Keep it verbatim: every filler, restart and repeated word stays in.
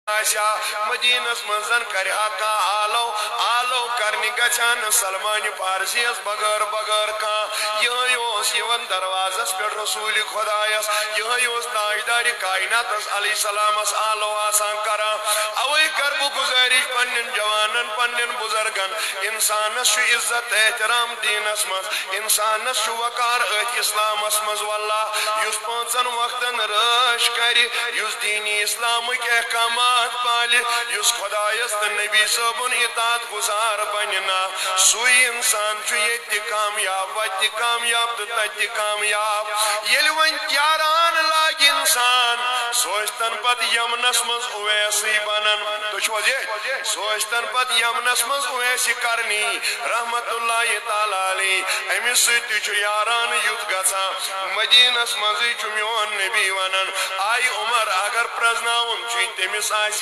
آسہِ ہا مدینس منٛز زن کرِ ہا کانٛہہ آلو، آلو کرنہِ گژھِ ہا نہٕ سلمان فارسیس بغٲر، بغٲر کانٛہہ۔ یِہوٚے اوس یِوان دروازس پٮ۪ٹھ رسول خدایس، یِہوٚے اوس تاجدار کائناتس علیہ السلامس آلو آسان کران۔ اوے کرٕ بہٕ گزٲرِش پننٮ۪ن جوانن، پننٮ۪ن بزرگن، انسانس چھُ عزت احترام دینس منٛز، انسانس چھُ وقار أتھۍ اسلامس منٛز۔ واللہ، یُس پانٛژن وقتن رٲچھ کرِ، یُس دینِ اسلامٕکۍ احکامات پالہِ، یُس خدایس تہٕ نبی صٲبُن اطاعت گزار بنہِ نا، سُے انسان چھُ ییٚتہِ تہِ کامیاب، وتہِ تہِ کامیاب تہٕ تتہِ تہِ کامیاب۔ ییٚلہِ وۄنۍ یاران لاگہِ انسان، سُہ ٲسۍتن پتہٕ یمنس منٛز اویسٕے بنان۔ تُہۍ چھِو حظ ییٚتہِ؟ سُہ ٲسۍتن پتہٕ یمنس منٛز اویس قرنی رحمت اللہ تعالیٰ علیہ، أمِس سۭتۍ تہِ چھُ یاران یُتھ گژھان۔ مدینس منٛزٕے چھُ میون نبی ونان، آے عمر، اگر پرزناوُن چھُے، تٔمِس آسہِ